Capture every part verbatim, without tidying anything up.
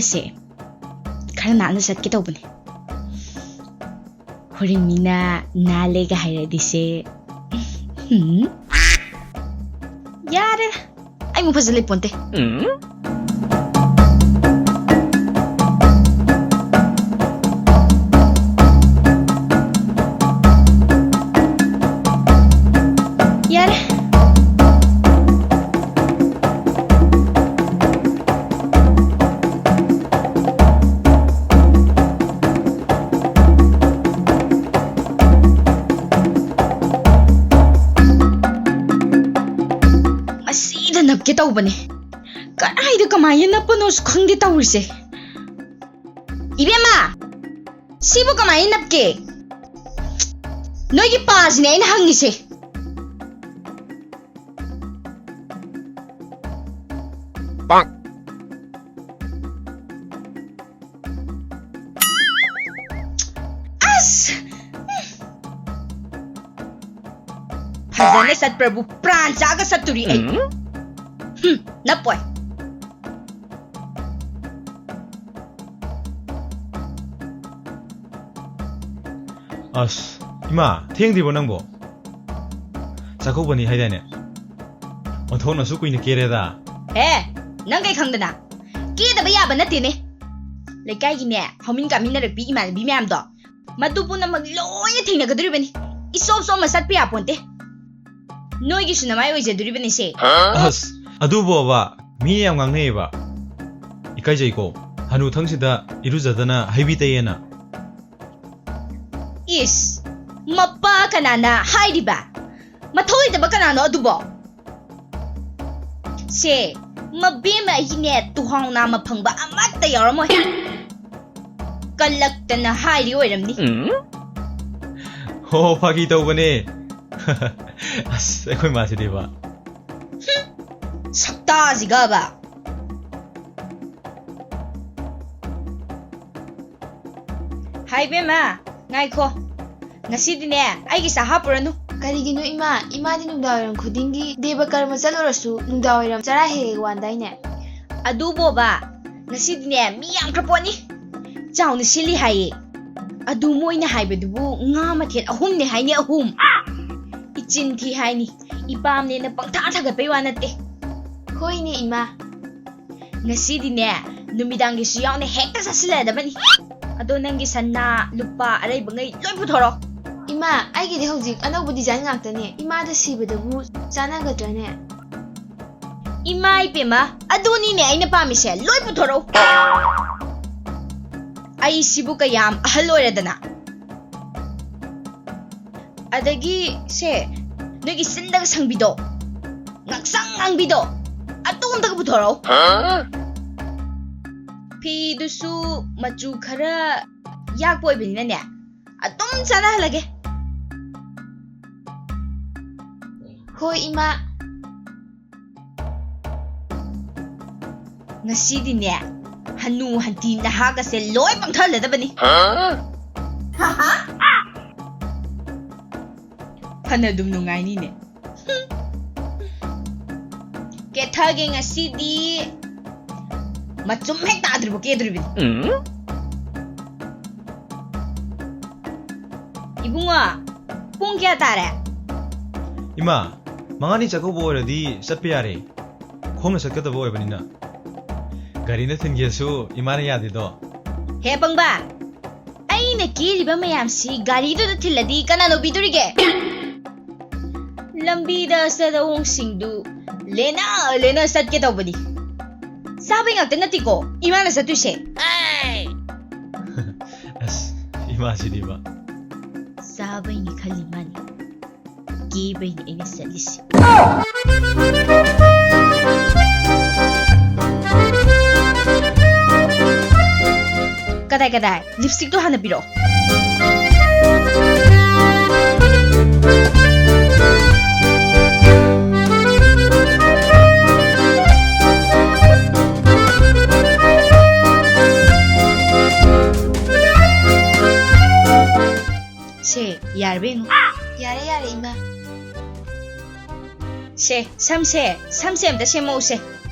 ꯁꯦ ꯈꯔ ꯅꯥꯟꯅ ꯆꯠꯀꯦ ꯇꯧꯕꯅꯦ꯫ ꯍꯣꯔꯦꯟ ꯃꯤꯅ ꯅꯥꯜꯂꯦꯒ ꯍꯥꯏꯔꯗꯤ ꯁꯦ꯫ ꯎꯝ꯫ ꯌꯥꯔꯦ꯫ ꯑꯩꯃꯨꯛ ꯐꯖ ꯂꯩꯄꯣꯟꯇꯦ꯫ ꯌꯥꯔꯦ꯫ ꯑꯁꯤꯗ ꯅꯞꯀꯦ ꯇꯧꯕꯅꯦ꯫ ꯀꯗꯥꯏꯗ ꯀꯃꯥꯏꯅ ꯅꯞꯄꯅꯣꯁꯨ ꯈꯪꯗꯦ ꯇꯧꯔꯤꯁꯦ꯫ ꯏꯕꯦꯝꯃ! ꯁꯤꯕꯨ ꯀꯃꯥꯏꯅ ꯅꯞꯀꯦ? ꯅꯣꯏꯒꯤ ꯄꯥꯁꯤꯅꯦ ꯑꯩꯅ ꯍꯪꯉꯤꯁꯦ꯫ ꯑꯁ! ꯐꯖꯅ ꯆꯠꯄ꯭ꯔꯕꯨ ꯄ꯭ꯔꯥꯟ ꯆꯥꯒ ꯆꯠꯇꯣꯔꯤ ꯑꯩ꯫ ꯎꯝ? ꯍꯨꯝ, ꯅꯞꯄꯣꯏ꯫ ꯑꯁ, ꯏꯃꯥ, ꯊꯦꯡꯗ꯭ꯔꯤꯕꯣ ꯅꯪꯕꯣ? ꯆꯥꯛꯀꯧꯕꯅꯤ ꯍꯥꯏꯗꯥꯏꯅꯦ? ꯑꯣꯟꯊꯣꯛꯅꯁꯨ ꯀꯨꯏꯅ ꯀꯦꯔꯦꯗ꯫ ꯑꯦ, ꯅꯪ ꯀꯩ ꯈꯪꯗꯅ? ꯀꯦꯗꯕ ꯌꯥꯕ ꯅꯠꯇꯦꯅꯦ꯫ ꯂꯩꯀꯥꯏꯒꯤꯅꯦ, ꯍꯧꯃꯤꯟ ꯀꯥꯃꯤꯟꯅꯔꯛꯄꯤ ꯏꯃꯥꯟꯅꯕꯤ ꯃꯌꯥꯝꯗꯣ, ꯃꯗꯨ ꯄꯨꯝꯅꯃꯛ ꯂꯣꯏꯅ ꯊꯦꯡꯅꯒꯗꯣꯔꯤꯕꯅꯤ꯫ ꯏꯆꯣꯞ ꯆꯣꯞꯅ ꯆꯠꯄ ꯌꯥꯄꯣꯟꯇꯦ꯫ ꯅꯣꯏꯒꯤꯁꯨ ꯅꯃꯥꯏ ꯑꯣꯏꯖꯗꯣꯔꯤꯕꯅꯤꯁꯦ꯫ ꯑꯁ, ꯑꯗꯨꯕꯣꯕ, ꯃꯤ ꯌꯥꯝ ꯉꯥꯡꯅꯩꯌꯦꯕ꯫ ꯏꯀꯥꯏꯖꯩꯀꯣ, ꯍꯅꯨꯊꯪꯁꯤꯗ ꯏꯔꯨꯖꯗꯅ ꯍꯩꯕꯤ ꯇꯩꯌꯦꯅ꯫ ꯏꯁ, ꯃꯄꯥ ꯀꯅꯥꯅ ꯍꯥꯏꯔꯤꯕ? ꯃꯊꯧ ꯂꯩꯇꯕ ꯀꯅꯥꯅꯣ ꯑꯗꯨꯕꯣ? ꯁꯦ, ꯃꯕꯦꯝꯃ ꯑꯩꯒꯤꯅꯦ ꯇꯨꯍꯥꯎ ꯅꯥꯝꯃ ꯐꯪꯕ ꯑꯃꯠꯇ ꯌꯥꯎꯔꯝꯃꯣꯏ꯫ ꯀꯜꯂꯛꯇꯅ ꯍꯥꯏꯔꯤ ꯑꯣꯏꯔꯝꯅꯤ꯫ ꯍꯣ, ꯐꯥꯒꯤ ꯇꯧꯕꯅꯦ꯫ ꯑꯁ, ꯑꯩꯈꯣꯏ ꯃꯥꯁꯤꯗꯤꯕ꯫ ꯍꯨꯝ, ꯁꯛꯇꯥꯁꯤꯒꯕ꯫ ꯍꯥꯏ ꯏꯕꯦꯝꯃ, ꯉꯥꯏꯈꯣ꯫ ꯉꯁꯤꯗꯤꯅꯦ, ꯑꯩꯒꯤ ꯆꯥ ꯍꯥꯞꯄꯨꯔꯅꯨ꯫ ꯀꯔꯤꯒꯤꯅꯣ ꯏꯃꯥ? ꯏꯃꯥꯗꯤ ꯅꯨꯡꯗꯥꯡꯋꯥꯏꯔꯝ ꯈꯨꯗꯤꯡꯒꯤ ꯗꯦꯕ ꯀꯔꯃ ꯆꯠꯂꯨꯔꯁꯨ ꯅꯨꯡꯗꯥꯡꯋꯥꯏꯔꯝ ꯆꯔꯥ ꯍꯦꯛ ꯍꯦꯛ ꯋꯥꯟꯗꯥꯏꯅꯦ? ꯑꯗꯨꯕꯣꯕ, ꯉꯁꯤꯗꯤꯅꯦ, ꯃꯤ ꯌꯥꯝꯈ꯭ꯔ ꯄꯣꯠꯅꯤ꯫ ꯆꯥꯎꯅ ꯁꯤꯜꯂꯤ ꯍꯥꯏꯌꯦ꯫ ꯑꯗꯨ ꯃꯣꯏꯅ ꯍꯥꯏꯕꯗꯨꯕꯨ ꯉꯥ ꯃꯊꯦꯜ ꯑꯍꯨꯝꯅꯦ ꯍꯥꯏꯅꯦ, ꯑꯍꯨꯝ꯫ ꯏꯆꯤꯟ ꯊꯤ ꯍꯥꯏꯅꯤ, ꯏꯄꯥꯝꯅꯦꯅ ꯄꯪꯊꯥ ꯊꯥꯒꯠꯄꯩ ꯋꯥ ꯅꯠꯇꯦ꯫ ꯍꯣꯏꯅꯦ ꯏꯃꯥ꯫ ꯉꯁꯤꯗꯤꯅꯦ, ꯅꯨꯃꯤꯗꯥꯡꯒꯤꯁꯨ ꯌꯥꯎꯅ ꯍꯦꯛꯇ ꯆꯥꯁꯤꯜꯂꯗꯕꯅꯤ꯫ ꯑꯗꯣ ꯅꯪꯒꯤ ꯁꯅꯥ ꯂꯨꯄꯥ ꯑꯔꯩꯕꯉꯩ ꯂꯣꯏ ꯄꯨꯊꯣꯔꯛꯑꯣ꯫ ꯏꯃꯥ, ꯑꯩꯒꯤꯗꯤ ꯍꯧꯖꯤꯛ ꯑꯅꯧꯕ ꯗꯤꯖꯥꯏꯟ ꯉꯥꯛꯇꯅꯦ꯫ ꯏꯃꯥꯗ ꯁꯤꯕꯗꯕꯨ ꯆꯥꯟꯅꯒꯗ꯭ꯔꯅꯦ? ꯏꯃꯥ ꯏꯄꯦꯝꯃ, ꯑꯗꯨꯅꯤꯅꯦ ꯑꯩꯅ ꯄꯥꯝꯃꯤꯁꯦ, ꯂꯣꯏ ꯄꯨꯊꯣꯔꯛꯎ꯫ ꯑꯩꯁꯤꯕꯨ ꯀꯌꯥꯝ ꯑꯍꯜ ꯑꯣꯏꯔꯗꯅ? ꯑꯗꯒꯤ ꯁꯦ, ꯅꯣꯏꯒꯤ ꯆꯤꯟꯗꯒ ꯁꯪꯕꯤꯗꯣ, ꯉꯥꯡꯁꯪ ꯉꯥꯡꯕꯤꯗꯣ, ꯑꯗꯨ ꯑꯝꯇꯒ ꯄꯨꯊꯣꯔꯛꯎ꯫ ꯐꯤꯗꯨꯁꯨ ꯃꯆꯨ ꯈꯔ ꯌꯥꯛꯄ ꯑꯣꯏꯕꯅꯤꯅꯅꯦ, ꯑꯗꯨꯝ ꯆꯥꯟꯅꯍꯜꯂꯒꯦ꯫ ꯍꯣꯏ ꯏꯃꯥ꯫ ꯉꯁꯤꯗꯤꯅꯦ, ꯍꯅꯨ ꯍꯟꯊꯤ ꯅꯍꯥꯒꯁꯦ ꯂꯣꯏ ꯄꯪꯊꯍꯜꯂꯗꯕꯅꯤ꯫ ꯐꯅ ꯑꯗꯨꯝ ꯅꯨꯡꯉꯥꯏꯅꯤꯅꯦ꯫ ꯀꯦꯊꯒꯦ ꯉꯁꯤꯗꯤ꯫ ꯃꯆꯨꯝ ꯍꯦꯛ ꯇꯥꯗ꯭ꯔꯤꯕ ꯀꯦꯗꯣꯔꯤꯕꯅꯤ꯫ ꯏꯕꯨꯡꯉꯣ, ꯄꯨꯡ ꯀꯌꯥ ꯇꯥꯔꯦ? ꯏꯃꯥ, ꯃꯉꯥꯅꯤ ꯆꯥꯛꯀꯧꯕ ꯑꯣꯏꯔꯗꯤ ꯆꯠꯄ ꯌꯥꯔꯦ꯫ ꯈꯣꯡꯅ ꯆꯠꯀꯗꯕ ꯑꯣꯏꯕꯅꯤꯅ꯫ ꯒꯥꯔꯤꯅ ꯊꯤꯟꯒꯦꯁꯨ ꯏꯃꯥꯅ ꯌꯥꯗꯦꯗꯣ꯫ ꯍꯦ ꯄꯪꯕ, ꯑꯩꯅ ꯀꯦꯔꯤꯕ ꯃꯌꯥꯝꯁꯤ ꯒꯥꯔꯤꯗꯨꯗ ꯊꯤꯜꯂꯗꯤ ꯀꯅꯥꯅ ꯎꯕꯤꯗꯣꯔꯤꯒꯦ? ꯂꯝꯕꯤꯗ ꯑꯆꯠ ꯑꯋꯣꯡꯁꯤꯡꯗꯨ ꯂꯦꯟꯅ ꯂꯦꯟꯅ ꯆꯠꯀꯦ ꯇꯧꯕꯅꯤ꯫ ꯆꯥꯕꯩ ꯉꯥꯛꯇ ꯅꯠꯇꯦꯀꯣ ꯏꯃꯥꯅ ꯆꯠꯇꯣꯏꯁꯦ꯫ ꯑꯁ, ꯏꯃꯥꯁꯤꯗꯤꯕ꯫ ꯆꯥꯕꯩꯅꯤ ꯈꯜꯂꯤ ꯃꯥꯅꯤ꯫ ꯀꯦꯕꯩꯅꯤ ꯑꯩꯅ ꯆꯠꯂꯤꯁꯦ꯫ ꯀꯗꯥꯏ, ꯀꯗꯥꯏ? ꯂꯤꯞꯁꯇꯤꯛꯇꯣ ꯍꯥꯟꯅ ꯄꯤꯔꯛꯑꯣ꯫ ꯁꯦ, ꯌꯥꯔꯕ ꯌꯦꯡꯉꯨ꯫ ꯌꯥꯔꯦ, ꯌꯥꯔꯦ, ꯏꯃꯥ꯫ ꯁꯦ, ꯁꯝꯁꯦ, ꯁꯝꯁꯦ ꯑꯝꯇ ꯁꯦꯝꯃꯛꯎꯁꯦ꯫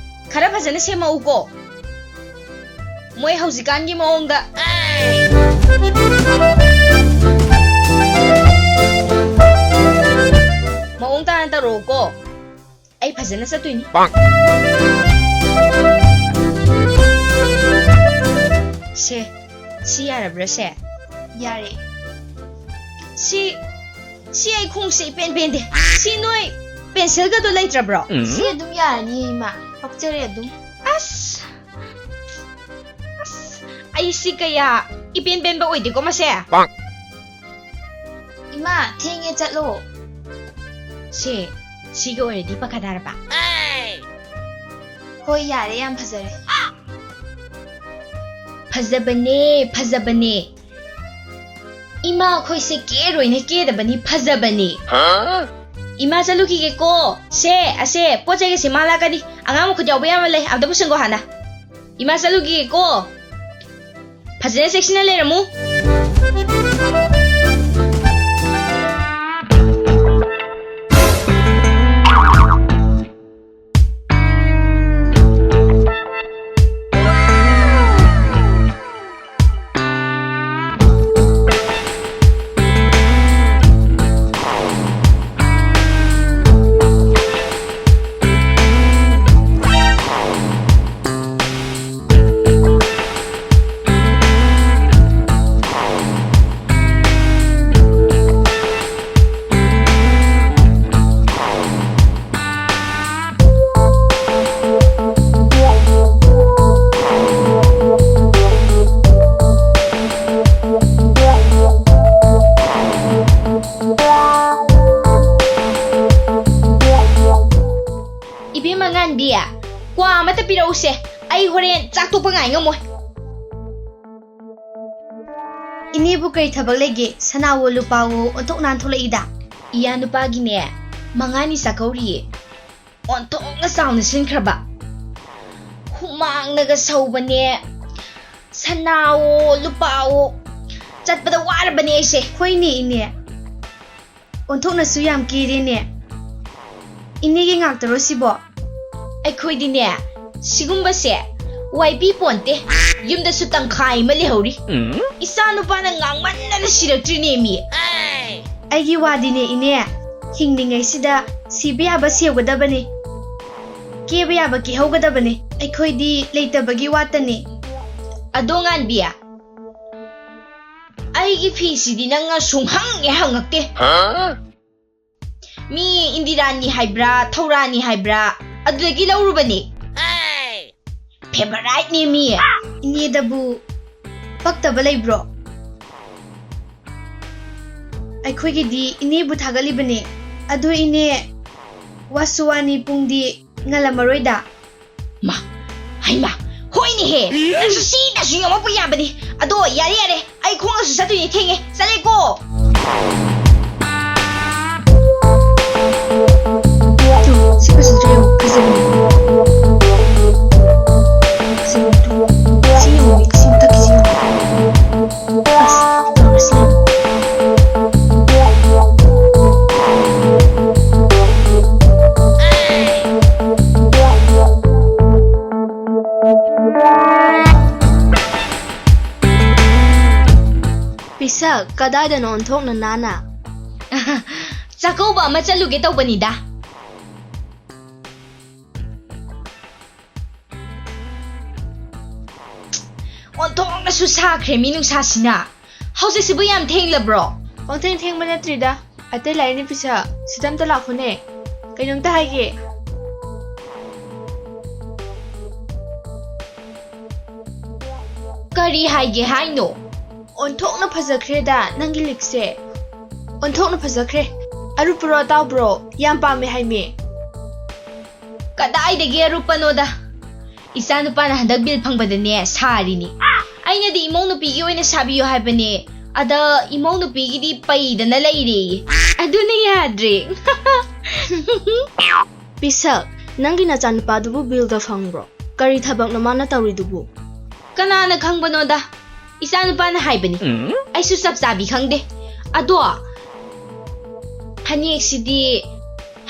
ꯈꯔ ꯐꯖꯅ ꯁꯦꯝꯃꯛꯎꯀꯣ꯫ ꯃꯣꯏ ꯍꯧꯖꯤꯛꯀꯥꯟꯒꯤ ꯃꯑꯣꯡꯗ꯫ ꯃꯑꯣꯡ ꯇꯥꯅ ꯇꯧꯔꯛꯎꯀꯣ꯫ ꯑꯩ ꯐꯖꯅ ꯆꯠꯇꯣꯏꯅꯤ꯫ ꯁꯦ, ꯁꯤ ꯌꯥꯔꯕ꯭ꯔꯥ ꯁꯦ? ꯌꯥꯔꯦ꯫ ꯁꯤ, ꯁꯤ ꯑꯩ ꯈꯣꯡꯁꯦ ꯏꯄꯦꯟ ꯄꯦꯟꯗꯦ꯫ ꯁꯤ ꯅꯣꯏ ꯄꯦꯟꯁꯤꯜꯒꯗꯣ ꯂꯩꯇ꯭ꯔꯕ꯭ꯔꯣ? ꯁꯤ ꯑꯗꯨꯝ ꯌꯥꯔꯅꯤ ꯏꯃꯥ, ꯄꯛꯆꯔꯦ ꯑꯗꯨꯝ꯫ ꯑꯁ! ꯑꯁ! ꯑꯩ ꯁꯤ ꯀꯌꯥ ꯏꯄꯦꯟ ꯄꯦꯟꯕ ꯑꯣꯏꯗꯦꯀꯣ ꯃꯁꯦ꯫ ꯏꯃꯥ, ꯊꯦꯡꯉꯦ, ꯆꯠꯂꯣ꯫ ꯁꯦ, ꯁꯤꯒ ꯑꯣꯏꯔꯗꯤ ꯄꯛꯀꯗꯧꯔꯕ? ꯍꯣꯏ, ꯌꯥꯔꯦ, ꯌꯥꯝ ꯐꯖꯔꯦ꯫ ꯐꯖꯕꯅꯦ, ꯐꯖꯕꯅꯦ꯫ ꯏꯃꯥ, ꯑꯩꯈꯣꯏꯁꯦ ꯀꯦꯔꯣꯏꯅ ꯀꯦꯗꯕꯅꯤ, ꯐꯖꯕꯅꯤ꯫ ꯏꯃꯥ, ꯆꯠꯂꯨꯈꯤꯒꯦꯀꯣ꯫ ꯁꯦ, ꯑꯁꯦ, ꯄꯣꯠ ꯆꯩꯒꯁꯦ ꯃꯥ ꯂꯥꯛꯀꯅꯤ꯫ ꯑꯉꯥꯡ ꯃꯈꯨꯠ ꯌꯥꯎꯕ ꯌꯥꯝꯅ ꯂꯩ, ꯑꯝꯇ ꯄꯨꯁꯤꯟꯈꯣ ꯍꯥꯟꯅ꯫ ꯏꯃꯥ, ꯆꯠꯂꯨꯈꯤꯒꯦꯀꯣ꯫ ꯐꯖꯅ ꯆꯦꯛꯁꯤꯟꯅ ꯂꯩꯔꯝꯃꯨ꯫ ꯏꯕꯦꯝꯃ ꯉꯥꯟꯕꯤ, ꯀ꯭ꯋꯥ ꯑꯃꯇ ꯄꯤꯔꯛꯎꯁꯦ, ꯑꯩ ꯍꯣꯔꯦꯟ ꯆꯥꯛ ꯇꯣꯛꯄ ꯉꯥꯏ ꯉꯝꯃꯣꯏ꯫ ꯏꯅꯦꯕꯨ ꯀꯔꯤ ꯊꯕꯛ ꯂꯩꯒꯦ? ꯁꯅꯥꯋꯣ ꯂꯨꯄꯥꯋꯣ ꯑꯣꯟꯊꯣꯛ ꯅꯥꯟꯊꯣꯛꯂꯛꯏꯗ꯫ ꯏꯌꯥ ꯅꯨꯄꯥꯒꯤꯅꯦ, ꯃꯉꯥꯅꯤ ꯆꯥꯛꯀꯧꯔꯤꯌꯦ꯫ ꯑꯣꯟꯊꯣꯛꯅ ꯆꯥꯎꯅ ꯁꯤꯟꯈ꯭ꯔꯕ꯫ ꯍꯨꯃꯥꯡꯅꯒ ꯁꯧꯕꯅꯦ꯫ ꯁꯅꯥꯋꯣ ꯂꯨꯄꯥꯋꯣ ꯆꯠꯄꯗ ꯋꯥꯔꯕꯅꯦ ꯑꯩꯁꯦ꯫ ꯍꯣꯏꯅꯦ ꯏꯅꯦ, ꯑꯣꯟꯊꯣꯛꯅꯁꯨ ꯌꯥꯝ ꯀꯦꯔꯦꯅꯦ꯫ ꯏꯅꯦꯒꯤ ꯉꯥꯛꯇꯔꯣ ꯁꯤꯕꯣ? ꯑꯩꯈꯣꯏꯗꯤꯅꯦ, ꯁꯤꯒꯨꯝꯕꯁꯦ ꯋꯥꯏꯕꯤ ꯄꯣꯟꯇꯦ꯫ ꯌꯨꯝꯗꯁꯨ ꯇꯪꯈꯥꯏ ꯑꯃ ꯂꯩꯍꯧꯔꯤ꯫ ꯏꯆꯥ ꯅꯨꯄꯥꯅ ꯉꯥꯡꯃꯟꯗꯅ ꯁꯤꯔꯛꯇ꯭ꯔꯤꯅꯦ ꯃꯤ꯫ ꯑꯩꯒꯤ ꯋꯥꯗꯤꯅꯦ ꯏꯅꯦ, ꯍꯤꯡꯂꯤꯉꯩꯁꯤꯗ ꯁꯤꯕ ꯌꯥꯕ ꯁꯤꯍꯧꯒꯗꯕꯅꯤ, ꯀꯦꯕ ꯌꯥꯕ ꯀꯦꯍꯧꯒꯗꯕꯅꯤ꯫ ꯑꯩꯈꯣꯏꯗꯤ ꯂꯩꯇꯕꯒꯤ ꯋꯥꯇꯅꯤ꯫ ꯑꯗꯣ ꯉꯥꯟꯕꯤ, ꯑꯩꯒꯤ ꯐꯤꯁꯤꯗꯤ ꯅꯪꯅ ꯁꯨꯡꯍꯪ ꯍꯦꯛ ꯍꯪꯉꯛꯇꯦ꯫ ꯃꯤ ꯏꯟꯗꯤꯔꯥꯅꯤ ꯍꯥꯏꯕ꯭ꯔꯥ, ꯊꯧꯔꯥꯅꯤ ꯍꯥꯏꯕ꯭ꯔꯥ, ꯑꯗꯨꯗꯒꯤ ꯂꯧꯔꯨꯕꯅꯦ꯫ ꯐꯦꯚꯔꯥꯏꯠꯅꯦ ꯃꯤ꯫ ꯏꯅꯦꯗꯕꯨ ꯄꯛꯇꯕ ꯂꯩꯕ꯭ꯔꯣ? ꯑꯩꯈꯣꯏꯒꯤꯗꯤ ꯏꯅꯦꯕꯨ ꯊꯥꯒꯠꯂꯤꯕꯅꯦ꯫ ꯑꯗꯨ ꯏꯅꯦ, ꯋꯥꯁꯨ ꯋꯥꯅꯤ, ꯄꯨꯡꯗꯤ ꯉꯜꯂꯝꯃꯔꯣꯏꯗ꯫ ꯃꯥ, ꯍꯩꯃꯥ, ꯍꯣꯏꯅꯦꯍꯦ, ꯅꯪꯁꯨ ꯁꯤꯗꯁꯨ ꯌꯦꯡꯉꯛꯄ ꯌꯥꯕꯅꯤ꯫ ꯑꯗꯣ ꯌꯥꯔꯦ, ꯌꯥꯔꯦ, ꯑꯩ ꯈꯣꯡꯅꯁꯨ ꯆꯠꯇꯣꯏꯅꯦ, ꯊꯦꯡꯉꯦ, ꯆꯠꯂꯦꯀꯣ꯫ ꯇꯨ, ꯁꯤ ꯐꯖꯗ꯭ꯔꯣ ꯌꯦꯡꯉꯣ, ꯐꯖꯕꯅꯦ꯫ ꯐꯖꯕꯅꯦ, ꯇꯨ꯫ ꯁꯤ ꯌꯦꯡꯉꯣ, ꯁꯤ ꯃꯊꯛꯀꯤꯁꯤ ꯌꯦꯡꯉꯣ꯫ ꯑꯁ, ꯇꯧꯔꯁꯤ꯫ ꯄꯤꯁꯛ, ꯀꯗꯥꯏꯗꯅꯣ ꯑꯣꯟꯊꯣꯛꯅ ꯅꯥꯟꯅ? ꯆꯥꯛꯀꯧꯕ ꯑꯃ ꯆꯠꯂꯨꯒꯦ ꯇꯧꯕꯅꯤꯗ꯫ ꯑꯣꯟꯊꯣꯛꯅꯁꯨ ꯁꯥꯈ꯭ꯔꯦ ꯃꯤ ꯅꯨꯡꯁꯥꯁꯤꯅ꯫ ꯍꯧꯖꯤꯛꯁꯤꯕꯨ ꯌꯥꯝ ꯊꯦꯡꯂꯕ꯭ꯔꯣ? ꯄꯪꯊꯦꯡ ꯊꯦꯡꯕ ꯅꯠꯇ꯭ꯔꯤꯗ꯫ ꯑꯇꯩ ꯂꯥꯛꯏꯅꯦ ꯄꯤꯁꯛ, ꯁꯤꯗ ꯑꯝꯇ ꯂꯥꯛꯈꯣꯅꯦ꯫ ꯀꯩꯅꯣꯝꯇ ꯍꯥꯏꯒꯦ꯫ ꯀꯔꯤ ꯍꯥꯏꯒꯦ ꯍꯥꯏꯅꯣ? ꯑꯣꯟꯊꯣꯛꯅ ꯐꯖꯈ꯭ꯔꯦꯗ ꯅꯪꯒꯤ ꯂꯤꯛꯁꯦ꯫ ꯑꯣꯟꯊꯣꯛꯅ ꯐꯖꯈ꯭ꯔꯦ꯫ ꯑꯔꯨꯞꯄ꯭ꯔꯣ ꯑꯇꯥꯎꯕ꯭ꯔꯣ? ꯌꯥꯝ ꯄꯥꯝꯃꯦ ꯍꯥꯏꯃꯤ꯫ ꯀꯗꯥꯏꯗꯒꯤ ꯑꯔꯨꯞꯄꯅꯣꯗ? ꯏꯆꯥ ꯅꯨꯄꯥꯅ ꯍꯟꯗꯛ ꯕꯤꯜ ꯐꯪꯕꯗꯅꯦ ꯁꯥꯔꯤꯅꯤ꯫ ꯑꯩꯅꯗꯤ ꯏꯃꯧ ꯅꯨꯄꯤꯒꯤ ꯑꯣꯏꯅ ꯁꯥꯕꯤꯌꯨ ꯍꯥꯏꯕꯅꯦ꯫ ꯑꯗ ꯏꯃꯧ ꯅꯨꯄꯤꯒꯤꯗꯤ ꯄꯩꯗꯅ ꯂꯩꯔꯦꯌꯦ꯫ ꯑꯗꯨꯅ ꯌꯥꯗ꯭ꯔꯦ꯫ ꯄꯤꯁꯛ, ꯅꯪꯒꯤ ꯅꯆꯥꯅꯨꯄꯥꯗꯨꯕꯨ ꯕꯤꯜꯒ ꯐꯪꯕ꯭ꯔꯣ? ꯀꯔꯤ ꯊꯕꯛꯅꯣ ꯃꯥꯅ ꯇꯧꯔꯤꯗꯨꯕꯨ? ꯀꯅꯥꯅ ꯈꯪꯕꯅꯣꯗ? ꯏꯆꯥ ꯅꯨꯄꯥꯅ ꯍꯥꯏꯕꯅꯤ꯫ ꯑꯩꯁꯨ ꯆꯞ ꯆꯥꯕꯤ ꯈꯪꯗꯦ꯫ ꯑꯗꯣ ꯐꯅꯦꯛꯁꯤꯗꯤ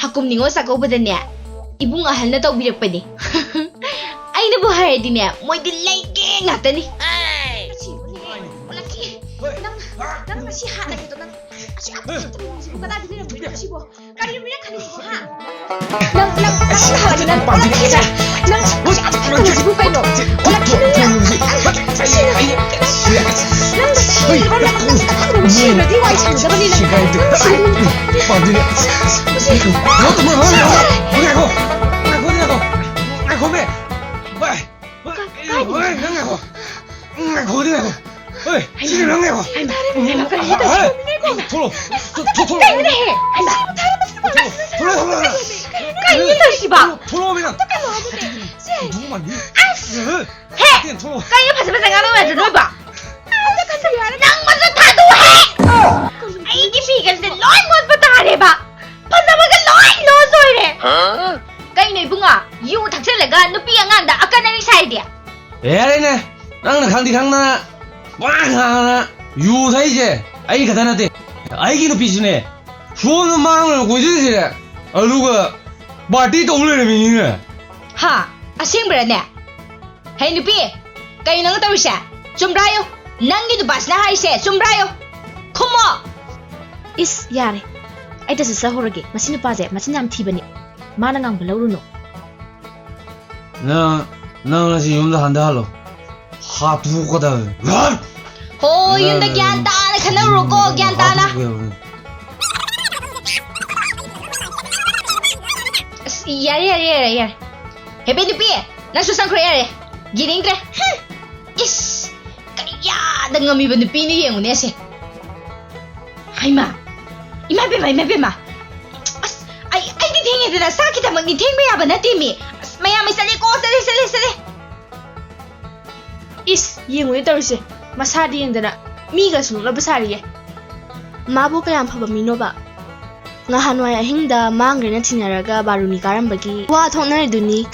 ꯍꯀꯨꯝ ꯅꯤꯉꯣꯜ ꯆꯥꯛꯀꯧꯕꯗꯅꯦ ꯏꯕꯨꯡ ꯑꯍꯜꯅ ꯇꯧꯕꯤꯔꯛꯄꯅꯤ꯫ ꯑꯩꯅ ꯕꯨ ꯍꯥꯏꯔꯗꯤꯅꯦ, ꯃꯣꯏꯗꯤ ꯂꯩꯒꯦ ꯉꯥꯛꯇꯅꯤ꯫ ꯀꯔꯤꯅꯣꯅꯦꯍꯦ? ꯂꯛꯀꯤ, ꯅꯪ, ꯅꯪ ꯉꯁꯤ ꯍꯥꯠꯂꯒꯦꯗꯣ ꯅꯪ꯫ ꯑꯁꯤ ꯑꯐꯠꯇꯕ ꯃꯤꯁꯤꯕꯨ ꯀꯗꯥꯏꯗ ꯂꯩꯔꯝꯗꯣꯏꯅꯣ ꯁꯤꯕꯣ? ꯀꯔꯤꯅꯣ ꯃꯤꯅ ꯈꯜꯂꯤꯁꯤꯕꯣ, ꯍꯥ? ꯅꯪ, ꯅꯪ, ꯅꯪ ꯍꯥꯠꯂꯒꯦ ꯅꯪ꯫ ꯂꯛꯀꯤ, ꯅꯪ ꯑꯁꯤ ꯑꯐꯠꯇꯕ ꯃꯤꯁꯤꯕꯨ ꯀꯩꯅꯣ? ꯂꯛꯀꯤ, ꯅꯪ, ꯅꯪ ꯁꯤꯔꯣ, ꯅꯪ, ꯅꯪ ꯑꯐꯠꯇꯕ ꯃꯤ ꯁꯤꯔꯗꯤ ꯋꯥꯏ ꯁꯪꯒꯗꯕꯅꯤ ꯅꯪ꯫ ꯁꯤꯒꯥꯏꯗꯨ꯫ ꯄꯥꯝꯗꯦꯅꯦ꯫ ꯉꯥꯏꯈꯣ, ꯉꯥꯏꯈꯣ, ꯉꯥꯏꯈꯣ, ꯉꯥꯏꯈꯣꯃꯦ꯫ ꯚꯥꯏ, ꯀꯥꯏꯗꯅꯣ? ꯍꯣꯏ, ꯅꯪ ꯉꯥꯏꯈꯣ꯫ ꯉꯥꯏꯈꯣ, ꯅꯪ ꯉꯥꯏꯈꯣ꯫ ꯍꯣꯏ, ꯁꯤꯗ ꯅꯪ ꯉꯥꯏꯈꯣ꯫ ꯍꯩꯃꯥ, ꯍꯩꯃꯥ, ꯀꯔꯤꯅꯣ ꯇꯧꯔꯤꯁꯤꯕꯣ? ꯍꯣꯏ, ꯊꯣꯛꯂꯛꯑꯣ꯫ ꯊꯣꯛ-, ꯊꯣꯛꯂꯛꯑꯣ꯫ ꯀꯩꯅꯣꯅꯦꯍꯦ? ꯍꯩꯃꯥ꯫ ꯊꯣꯛꯂꯛꯑꯣ, ꯊꯣꯛꯂꯛꯑꯣ, ꯊꯣꯛꯂꯛꯑꯣ꯫ ꯀꯩꯅꯣ ꯇꯧꯔꯤꯁꯤꯕꯣ? ꯊꯣꯛꯂꯛꯑꯣ, ꯊꯣꯛꯂꯛꯑꯣ, ꯊꯣꯛꯂꯛꯑꯣ꯫ ꯀꯩꯅꯣ ꯍꯥꯏꯁꯤꯕꯣ? ꯁꯦ꯫ ꯊꯣꯛꯂꯛꯑꯣ, ꯃꯥꯟꯕꯤ꯫ ꯑꯁ! ꯍꯦ! ꯊꯣꯛꯂꯛꯑꯣ꯫ ꯀꯩꯅꯣ ꯐꯖ ꯐꯖ ꯉꯥꯡꯅꯧ ꯌꯥꯗ꯭ꯔꯣ ꯅꯣꯏꯕꯣ? ꯑꯝꯇ ꯈꯟꯕꯤꯌꯨ ꯍꯥꯏꯔꯦ꯫ ꯅꯪ ꯃꯁꯛ ꯊꯥꯗꯣꯛꯑꯣꯍꯦ! ꯑꯩꯒꯤ ꯐꯤꯒꯁꯦ ꯂꯣꯏ ꯃꯣꯠꯄ ꯇꯥꯔꯦꯕ꯫ ꯐꯖꯕꯒ ꯂꯣꯏ ꯂꯣꯁ ꯑꯣꯏꯔꯦ꯫ ꯀꯩꯅꯣ ꯏꯕꯨꯡꯉꯣ? ꯌꯨ ꯊꯛꯆꯜꯂꯒ ꯅꯨꯄꯤ ꯑꯉꯥꯡꯗ ꯑꯀꯟ ꯑꯔꯤ ꯁꯥꯏꯗꯤ? ꯌꯥꯔꯦꯅꯦ, ꯅꯪꯅ ꯈꯪꯗꯤ ꯈꯪꯗꯅ ꯄꯉꯥꯡ ꯉꯥꯡꯉꯅ꯫ ꯌꯨ ꯊꯛꯏꯁꯦ ꯑꯩ ꯈꯛꯇ ꯅꯠꯇꯦ, ꯑꯩꯒꯤ ꯅꯨꯄꯤꯁꯨꯅꯦ꯫ ꯁꯣꯝꯗ ꯃꯥꯡꯂꯣꯏꯔ ꯀꯣꯏꯆꯠꯂꯤꯁꯦ, ꯑꯗꯨꯒ ꯄꯥꯔꯇꯤ ꯇꯧ ꯂꯩꯔꯝꯃꯤꯅꯤꯅꯦ꯫ ꯍꯥ? ꯑꯁꯦꯡꯕ꯭ꯔꯅꯦ? ꯍꯦ ꯅꯨꯄꯤ, ꯀꯩꯅꯣ ꯅꯪ ꯇꯧꯔꯤꯁꯦ? ꯆꯨꯝꯕ꯭ꯔꯥ ꯍꯥꯏꯌꯨ? ꯅꯪꯒꯤ ꯅꯨꯄꯥꯁꯤꯅ ꯍꯥꯏꯔꯤꯁꯦ ꯆꯨꯝꯕ꯭ꯔꯥ ꯍꯥꯏꯌꯨ? ꯈꯨꯝꯃꯣ! ꯏꯁ, ꯌꯥꯔꯦ꯫ ꯑꯩ ꯇꯁ ꯆꯠꯍꯧꯔꯒꯦ꯫ ꯃꯁꯤ ꯅꯨꯄꯥꯁꯦ ꯃꯆꯤꯟ ꯌꯥꯝ ꯊꯤꯕꯅꯤ꯫ ꯃꯥꯅ ꯉꯥꯡꯕ ꯂꯧꯔꯨꯅꯨ꯫ ꯅꯪ, ꯅꯪ ꯑꯁꯤ ꯌꯨꯝꯗ ꯍꯟꯊꯍꯜꯂꯣ꯫ ꯍꯥꯠꯇꯣꯛꯀꯗꯕꯅꯤ꯫ ꯍꯣ, ꯌꯨꯝꯗ ꯒ꯭ꯌꯥꯟ ꯇꯥꯅ ꯈꯟꯅꯔꯨꯔꯣꯀꯣ, ꯒ꯭ꯌꯥꯟ ꯇꯥꯅ꯫ ꯍꯥꯠꯇꯣꯛꯀꯗꯕꯅꯤ꯫ ꯑꯁ, ꯌꯥꯔꯦ, ꯌꯥꯔꯦ, ꯌꯥꯔꯦ, ꯌꯥꯔꯦ꯫ ꯍꯦꯕꯦ ꯅꯨꯄꯤ, ꯅꯪꯁꯨ ꯆꯪꯈ꯭ꯔꯣ ꯌꯥꯔꯦ꯫ ꯌꯦꯡꯅꯤꯡꯗ꯭ꯔꯦ꯫ ꯍꯨꯝ꯫ ꯏꯁ, ꯀꯔꯤ ꯌꯥꯗ ꯉꯝꯃꯤꯕ ꯅꯨꯄꯤꯅ ꯌꯦꯡꯉꯨꯅꯦ ꯑꯁꯦ꯫ ꯍꯩꯃꯥ! ꯏꯃꯥ ꯏꯕꯦꯝꯃ, ꯏꯃꯥ ꯏꯕꯦꯝꯃ! ꯑꯁ, ꯑꯩ, ꯑꯩꯗꯤ ꯊꯦꯡꯉꯦꯗꯅ, ꯆꯥꯛꯀꯤꯗꯃꯛꯅꯤ ꯊꯦꯡꯕ ꯌꯥꯕ ꯅꯠꯇꯦ ꯃꯤ꯫ ꯑꯁ, ꯃꯌꯥꯝ ꯑꯩ ꯆꯠꯂꯦꯀꯣ, ꯆꯠꯂꯦ, ꯆꯠꯂꯦ, ꯆꯠꯂꯦ꯫ ꯏꯁ, ꯌꯦꯡꯉꯨꯅꯦ ꯇꯧꯔꯤꯁꯦ꯫ ꯃꯁꯥꯗꯤ ꯌꯦꯡꯗꯅ ꯃꯤꯒ ꯁꯨꯡꯅꯣꯛꯅꯕ ꯁꯥꯔꯤꯌꯦ꯫ ꯃꯥꯕꯨ ꯀꯌꯥꯝ ꯐꯕ ꯃꯤꯅꯣꯕ? ꯉꯍꯥꯟꯋꯥꯏ ꯑꯍꯤꯡꯗ ꯃꯥꯡꯈ꯭ꯔꯦꯅ ꯊꯤꯅꯔꯒ ꯕꯥꯔꯨꯅꯤ ꯀꯥꯔꯝꯕꯒꯤ ꯋꯥ ꯊꯣꯛꯅꯔꯤꯗꯨꯅꯤ꯫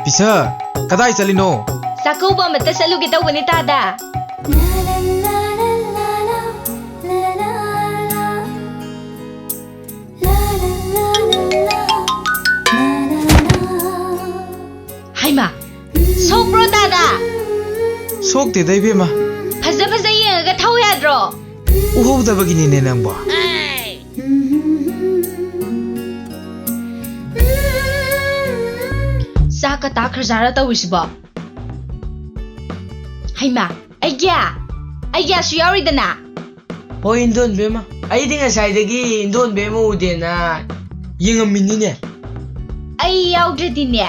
ꯄꯤꯁꯛ, ꯀꯗꯥꯏ ꯆꯠꯂꯤꯅꯣ? ꯆꯥꯛꯀꯧꯕ ꯑꯃꯠꯇ ꯆꯠꯂꯨꯒꯦ ꯇꯧꯕꯅꯤ ꯇꯥꯗ꯫ ꯁꯣꯛꯇꯦꯗ, ꯏꯕꯦꯝꯃ꯫ ꯐꯖ ꯐꯖ ꯌꯦꯡꯉꯒ ꯊꯧ ꯌꯥꯗ꯭ꯔꯣ? ꯎꯍꯧꯗꯕꯒꯤꯅꯤꯅꯦ ꯅꯪꯕꯣ꯫ ꯆꯥꯛꯀ ꯇꯥꯛꯈ꯭ꯔꯖꯥꯔ ꯇꯧꯔꯤꯁꯤꯕꯣ? ꯍꯩꯃꯥ, ꯑꯩꯒ꯭ꯌꯥ! ꯑꯩꯒ꯭ꯌꯥꯁꯨ ꯌꯥꯎꯔꯤꯗꯅ꯫ ꯍꯣꯏ, ꯏꯟꯗꯣꯟ ꯕꯦꯝꯃ꯫ ꯑꯩꯗꯤ ꯉꯁꯥꯏꯗꯒꯤ ꯏꯟꯗꯣꯟ ꯕꯦꯝꯃ ꯎꯗꯦꯅ ꯌꯦꯡꯉꯝꯃꯤꯅꯤꯅꯦ꯫ ꯑꯩ ꯌꯥꯎꯗ꯭ꯔꯗꯤꯅꯦ,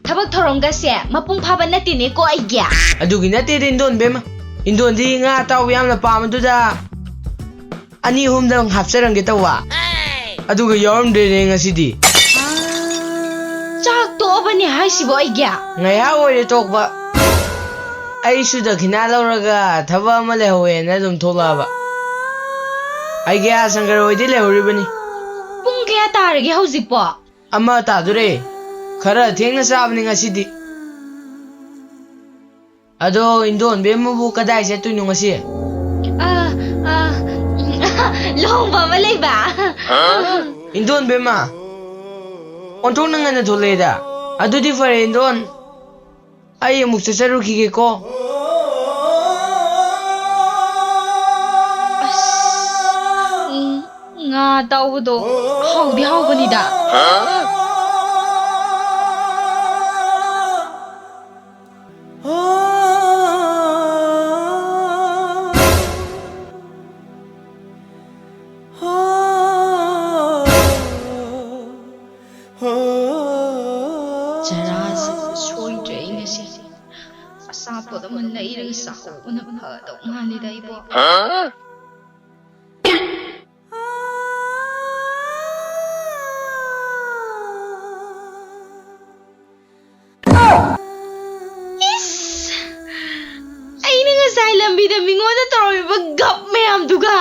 ꯊꯕꯛ ꯊꯧꯔꯝꯒꯁꯦ ꯃꯄꯨꯡ ꯐꯥꯕ ꯅꯠꯇꯦꯅꯦꯀꯣ ꯑꯩꯒꯤ꯫ ꯑꯗꯨꯒꯤ ꯅꯠꯇꯦꯗ, ꯏꯟꯗꯣꯟ ꯕꯦꯝꯃ꯫ ꯏꯟꯗꯣꯟꯗꯤ ꯉꯥ ꯑꯇꯥꯎꯕ ꯌꯥꯝꯅ ꯄꯥꯝꯕꯗꯨꯗ ꯑꯅꯤ ꯑꯍꯨꯝꯗꯪ ꯍꯥꯞꯆꯔꯝꯒꯦ ꯇꯧꯕ꯫ ꯑꯗꯨꯒ ꯌꯥꯎꯔꯝꯗ꯭ꯔꯦꯅꯦ ꯉꯁꯤꯗꯤ꯫ ꯆꯥꯛ ꯇꯣꯛꯑꯕꯅꯦ ꯍꯥꯏꯁꯤꯕꯣ ꯑꯩꯒꯤ? ꯉꯥꯏꯍꯥꯛ ꯑꯣꯏꯔꯦ ꯇꯣꯛꯄ꯫ ꯑꯩꯁꯨ ꯗꯈꯤꯅꯥ ꯂꯧꯔꯒ ꯊꯕꯛ ꯑꯃ ꯂꯩꯍꯧꯋꯦꯅ ꯑꯗꯨꯝ ꯊꯣꯛꯂꯛꯑꯕ꯫ ꯑꯩꯒꯤ ꯑꯥ ꯁꯪꯀꯔ ꯍꯣꯏꯗꯤ ꯂꯩꯍꯧꯔꯤꯕꯅꯤ꯫ ꯄꯨꯡ ꯀꯌꯥ ꯇꯥꯔꯒꯦ ꯍꯧꯖꯤꯛꯄꯣ? ꯑꯃ ꯇꯥꯗꯣꯔꯦ꯫ ꯈꯔ ꯊꯦꯡꯅ ꯆꯥꯕꯅꯤ ꯉꯁꯤꯗꯤ꯫ ꯑꯗꯣ ꯏꯟꯗꯣꯟ ꯕꯦꯝꯃꯕꯨ ꯀꯗꯥꯏ ꯆꯠꯇꯣꯏꯅꯣ ꯉꯁꯤ? ꯑ, ꯑ, ꯂꯨꯍꯣꯡꯕ ꯑꯃ ꯂꯩꯕ꯫ ꯏꯟꯗꯣꯟ ꯕꯦꯝꯃ, ꯑꯣꯟꯊꯣꯛꯅ ꯉꯟꯅ ꯊꯣꯛꯂꯛꯑꯦꯗ꯫ ꯑꯗꯨꯗꯤ ꯐꯔꯦ ꯏꯟꯗꯣꯟ, ꯑꯩ ꯑꯃꯨꯛ ꯆꯠꯆꯔꯨꯈꯤꯒꯦꯀꯣ꯫ ꯑꯁ, ꯎꯝ, ꯉꯥ ꯑꯇꯥꯎꯕꯗꯣ ꯍꯥꯎꯗꯤ ꯍꯥꯎꯕꯅꯤꯗ꯫ ꯆꯔꯥꯁꯦ ꯁꯣꯏꯗ꯭ꯔꯦ ꯑꯩ ꯉꯁꯤ꯫ ꯑꯆꯥꯄꯣꯠ ꯑꯃ ꯂꯩꯔꯒ ꯆꯥꯍꯧꯕꯅ ꯐꯗꯧ ꯃꯥꯜꯂꯤꯗ ꯑꯩꯕꯣ꯫ ꯏꯁ! ꯑꯩꯅ ꯉꯁꯥꯏ ꯂꯝꯕꯤꯗ ꯃꯤꯉꯣꯟꯗ ꯇꯧꯔꯝꯃꯤꯕ ꯒꯞ ꯃꯌꯥꯝꯗꯨꯒ꯫